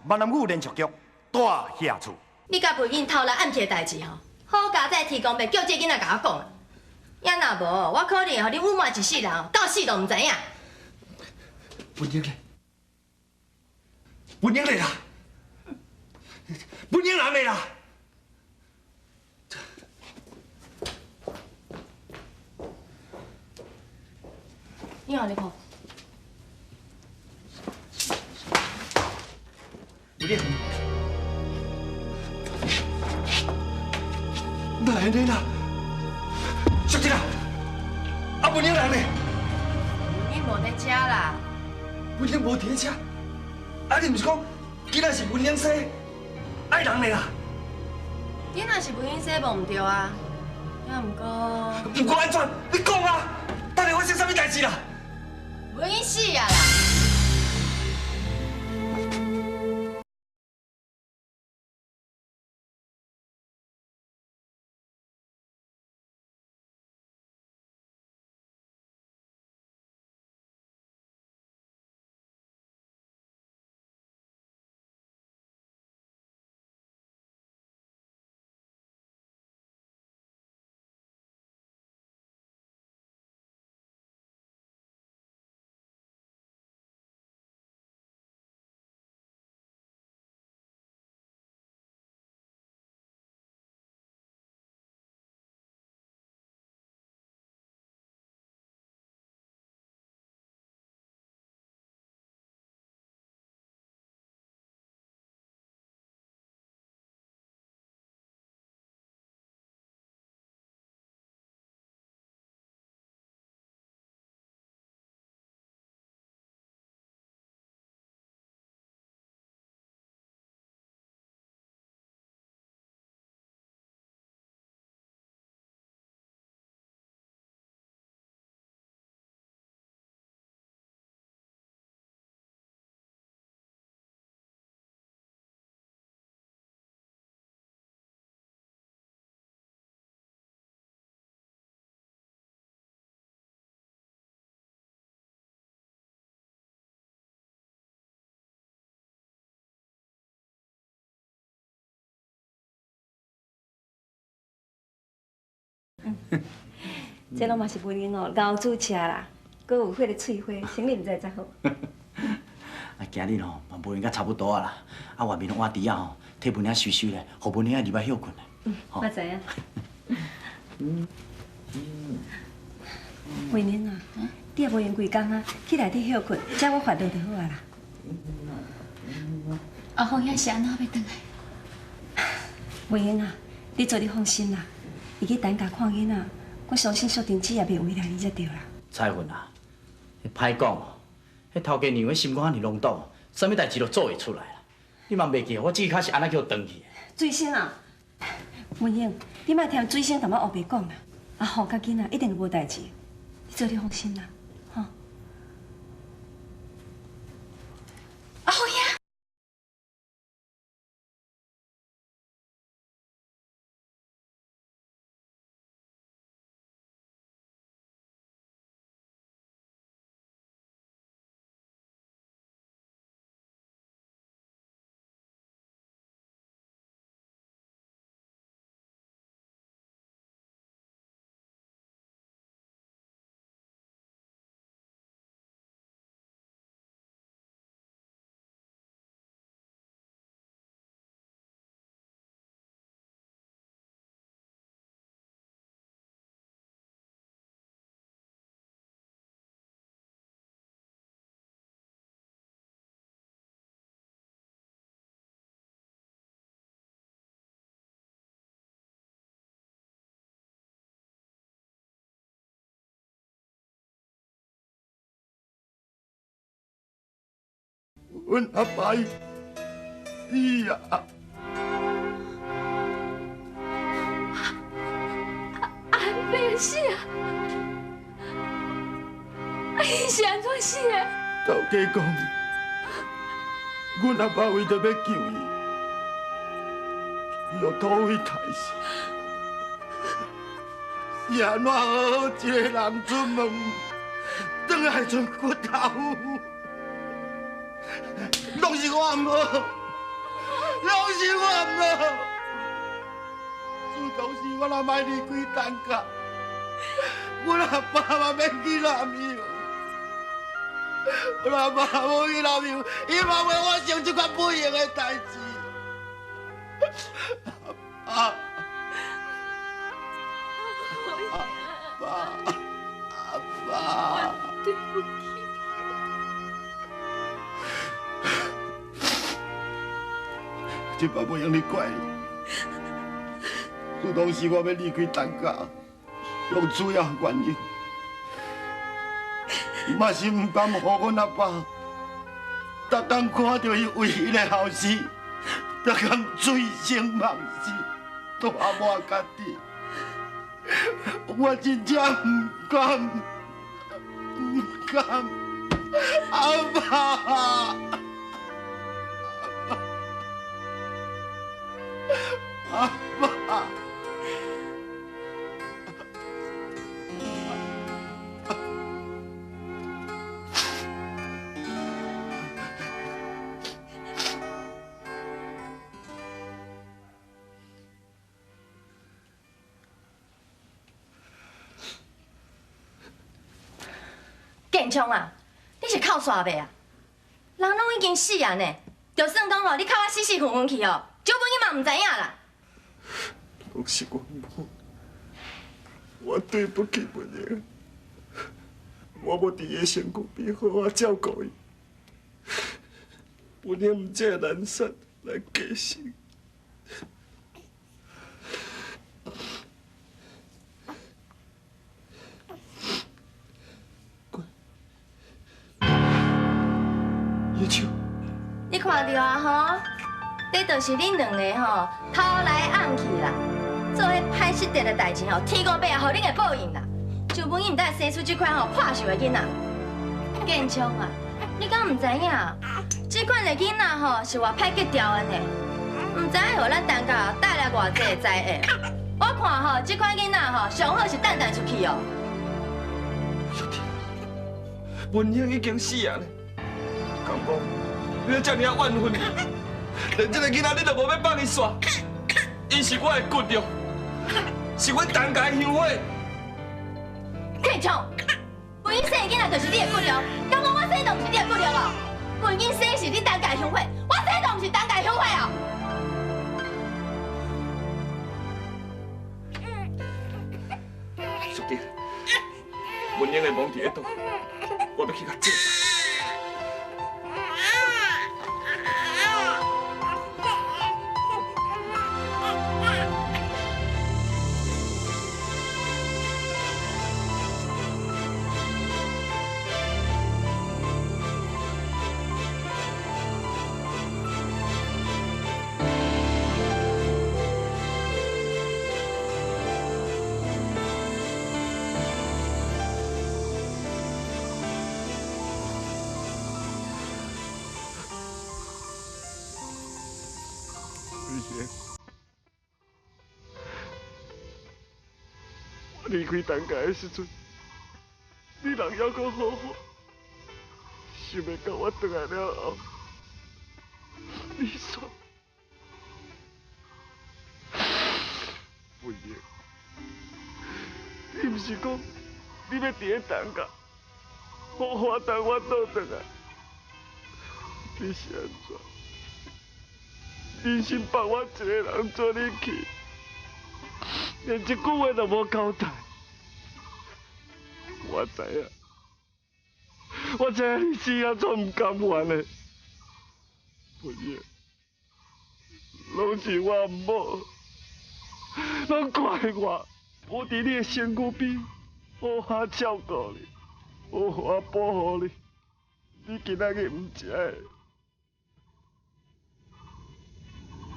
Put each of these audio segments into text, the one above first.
闽南语连续剧《大侠厝》。你佮文英偷来暗去的代志吼，好佳哉天公伯叫这个囡仔共我讲的。也若无，我可能会予恁五妹一世人到死都毋知影。文英咧，文英咧啦，文英人咧啦。你好，你好。文英，哪会呢啦？小姐啦，啊文英人呢？文英无伫遮啦。文英无伫遮，啊你毋是讲囡仔是文英生，爱人呢啦？囡仔是文英生无毋对啊，也毋过。毋过按怎？你讲啊！到底发生啥物代志啦？文英死啊啦！这拢嘛是文英哦，熬煮食啦，阁有彼个翠花，生理毋知才好。啊，今日吼嘛无闲甲差不多啊啦，啊外面的碗櫥仔吼，替文英收收咧，予文英入来歇困。嗯，我知影。文英啊，你也无闲规工啊，去内底歇困，遮我发落就好啊啦。阿凤兄是按怎欲转来？文英啊，你做你放心啦。伊去等家看囡仔，我相信淑珍姊也袂为难伊才对啦。彩云啊，歹讲哦，彼头家娘彼心肝遐尔脓毒，啥物代志都做会出来啦。你嘛袂记，我这跤是按怎叫断去的？水星啊，文英，你莫听水星淡薄乌白讲啦。阿虎佮囡仔一定无代志，你做你放心啦，吼。阿虎兄。阮阿爸伊死啊！阿伯死啊！啊，伊是按怎死的？头家讲，阮阿爸为著欲救伊，予土匪刣死。是按怎好好一个人出门，转来剩骨头？拢是我毋好，拢是我毋好。自当时我若莫离开陈家，阮阿爸嘛免去南洋。阮阿爸无去南洋，伊嘛袂发生这款不幸的代志。阿爸，阿爸，对不起。这摆无用你怪你。自当时我欲离开陈家，上主要原因，嘛是毋甘予阮阿爸，逐工看著伊唯一的后生，逐工醉生梦死，带我家己。我真正毋甘，毋甘，阿爸。阿爸，建昌啊，你是哭煞袂啊？人拢已经死啊呢，就算讲哦，你哭啊死死昏昏去哦，周文英嘛毋知影啦。拢是我毋好，我对不起文英，我无伫伊的身躯边好好照顾伊，文英毋才会难产来过身。叶秋，你看著啊吼，这就是恁两个吼偷来暗去啦。做彼歹失德的代志吼，天公伯也予恁会报应啦。周文英毋知生出这款吼破寿的囡仔。建昌啊，你敢毋知影？这款的囡仔吼是偌歹结调的呢，毋知影予咱陈家带来偌济的灾厄。我看吼，这款囡仔吼上好是等等出去哦。淑婷，文英已经死啊呢，敢讲你这尔啊怨恨伊，连这个囡仔你都无欲放伊煞，伊是我的骨肉。是阮陈家的香火。建昌，文英生的囡仔就是你的骨肉，敢讲我生的毋是你的骨肉哦？文英生是你陈家的香火，我生的毋是陈家的香火哦。淑娣，文英的墓伫咧佗，我欲去共祭拜。我离开陈家的时阵，你人犹阁好好，想袂到我转来了后，你煞文英，你毋是讲你欲伫咧陈家，好好等我倒转来，你是按怎？忍心放我一个人做你去？连一句话都无交代，我知影，我知影你是按怎毋甘愿的，文英，拢是我毋好，拢怪我，无伫你的身躯边，好好照顾你，好好保护你，你今仔日毋知的，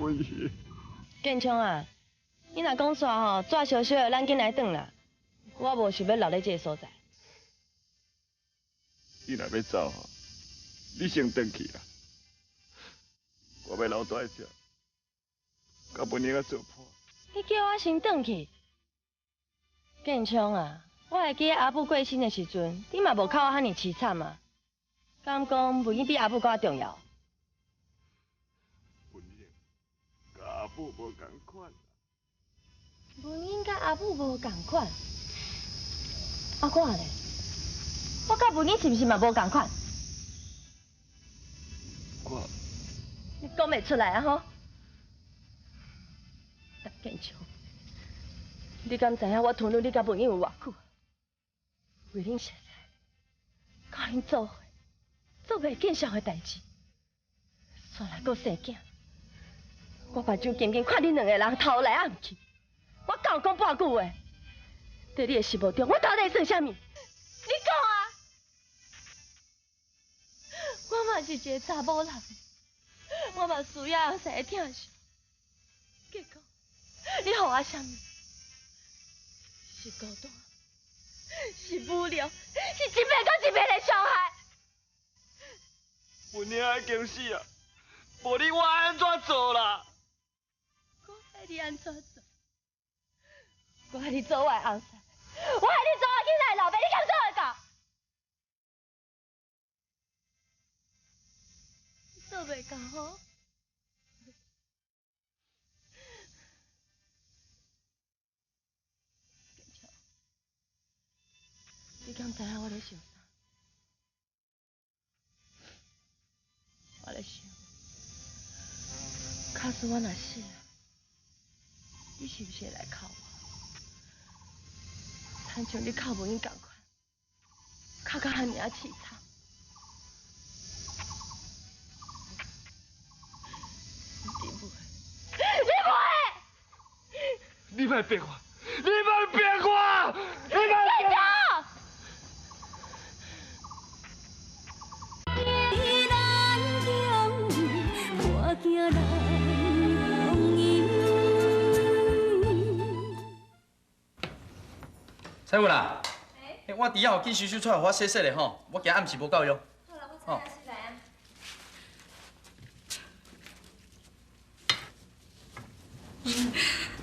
文英。建昌啊。你若讲煞吼，纸烧烧的，咱紧来转啦。我无想欲留咧这个所在。你若欲走吼，你先转去啦。我欲留蹛遮，佮文英仔做伴。你叫我先转去？建昌啊，我会记得阿母过身的时阵，你嘛无哭我遐尔凄惨啊。敢讲文英比阿母阁较重要？文英，母无仝款。文英佮阿母无仝款，啊我咧，我佮文英是毋是嘛无仝款？我，你讲袂出来啊吼？陈建昌，你敢知影我吞入你佮文英有偌久？为恁熟似，佮恁做伙，做袂见笑的代志，煞来阁生囝。我目睭紧紧看恁两个人偷来暗去，我敢有讲半句话？伫你的心目中，我到底算啥物？你讲啊！我嘛是一个查某人，我嘛需要翁婿的疼惜。结果你予我啥物？是孤单，是无聊，是一遍阁一遍的伤害。文英已经死啊，无你我按怎做啦？我爱你按怎做？我爱你做我的翁婿，我爱你做我囡仔的老爸，你敢做会到？做袂到吼？建昌，你敢知影我咧想啥？我咧想，假使我若死啊，你是毋是会来哭我？亲像你哭文英仝款，哭甲遐尔仔凄惨。你袂，你袂！你莫逼我，你莫逼我，你莫逼我！彩云啊，我猪仔吼紧收收出来，予我洗洗咧吼，我今暗时无够用。好啦，我知影来啊。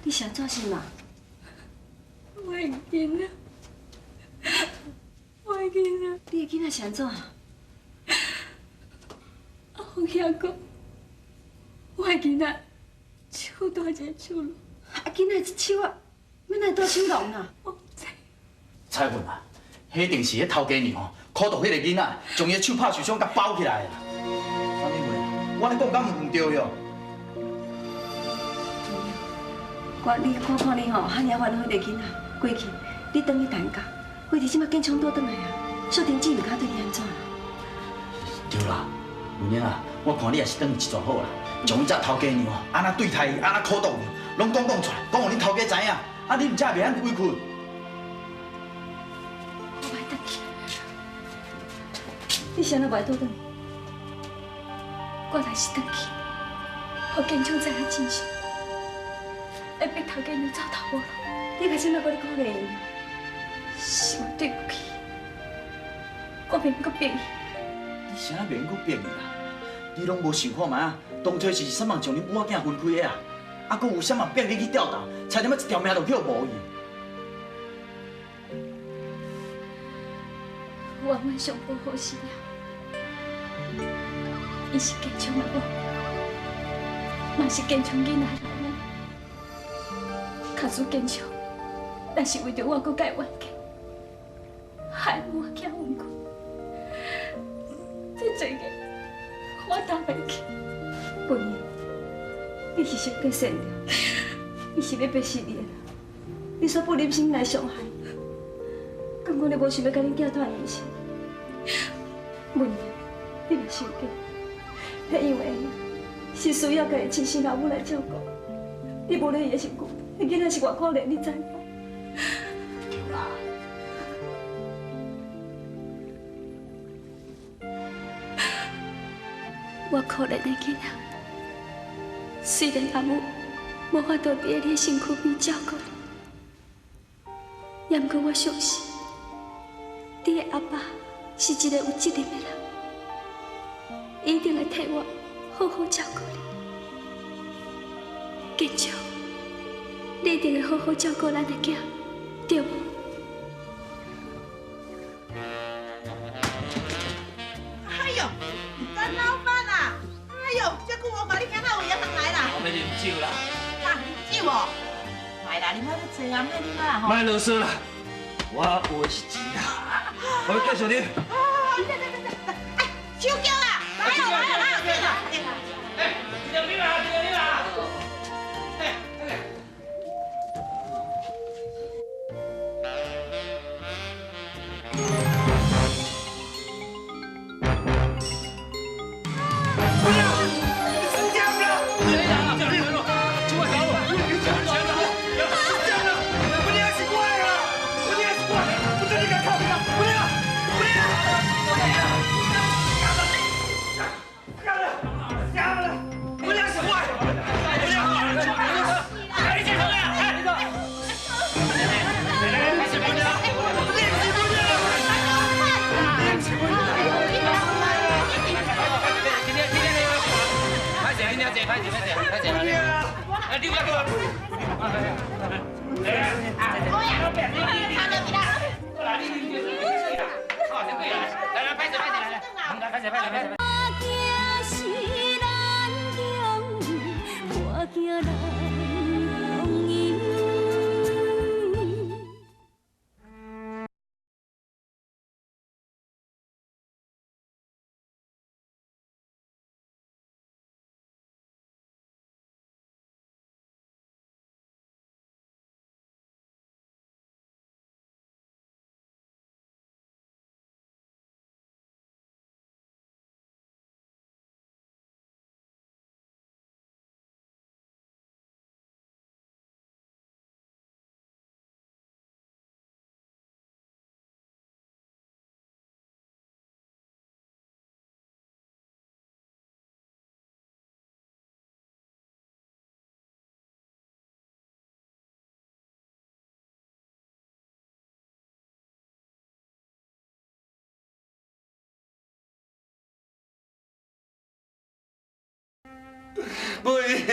你是按怎想啦？我的囡仔，我的囡仔。你的囡仔是按怎？阿凤兄讲，我的囡仔手大一个手聋。啊，囡仔一手啊，欲哪会带手聋啊？我毋知。彩云啊，彼定是彼头家娘吼，苦毒彼个囡仔，将伊的手拍受伤，共包起来啦。啥物话？我咧讲敢毋对哟？我你看看你吼，遐尔烦恼彼个囡仔，过去你转去陈家，过去这马建昌倒转来啊，小婷姊毋敢对你按怎啦？对啦，文英啊，我看你也是转去一撮好啦，将彼只头家娘按怎对待伊，按怎苦毒伊，拢讲讲出来，讲予恁头家知影，啊，你毋才袂按委屈。我袂转去。你是按怎袂倒转？我若是转去，予建昌知影真相，会逼头家娘走投无路。你到这马阁咧可怜伊？是我对不起，我袂用阁逼伊。你啥袂用阁逼伊啦？你拢无想看觅啊？当初是啥人将恁母仔囝分开的啊？啊，阁有啥人逼你去吊胆，差点仔一条命就去予无去？我阮上无好势了，伊是坚强的某，嘛是坚强囡仔的老母。假使坚强，若是为著我阁共伊冤家，害母仔囝分开，这罪孽我担袂起。文英，你是心地善良，伊是欲逼死你的啦，你煞不忍心来伤害，敢讲你无想欲共恁囝团圆是？文英，你莫生气，彼因为是需要家己亲生老母来照顾，你无咧伊的身躯，彼囡仔是偌可怜，你知无？对啦。我可怜的囡仔，虽然阿母无法度伫你的身躯边照顾你，也毋过我相信，你的阿爸是一个有责任的人，伊一定会替我好好照顾你。建昌，你一定会好好照顾咱的囝，对无？哎呦，陈老板啊！哎呦，这久无看你，今仔有闲来啦？我欲啉酒啦。啊，莫啉啊吼。莫啰嗦啦，我有的是钱啦，我要继续啉。对对对对，哎，手脚啊，来哦来哦来哦，对啦对啦。哎，尽量啉啦，尽量啉啦。哎，哎。不行，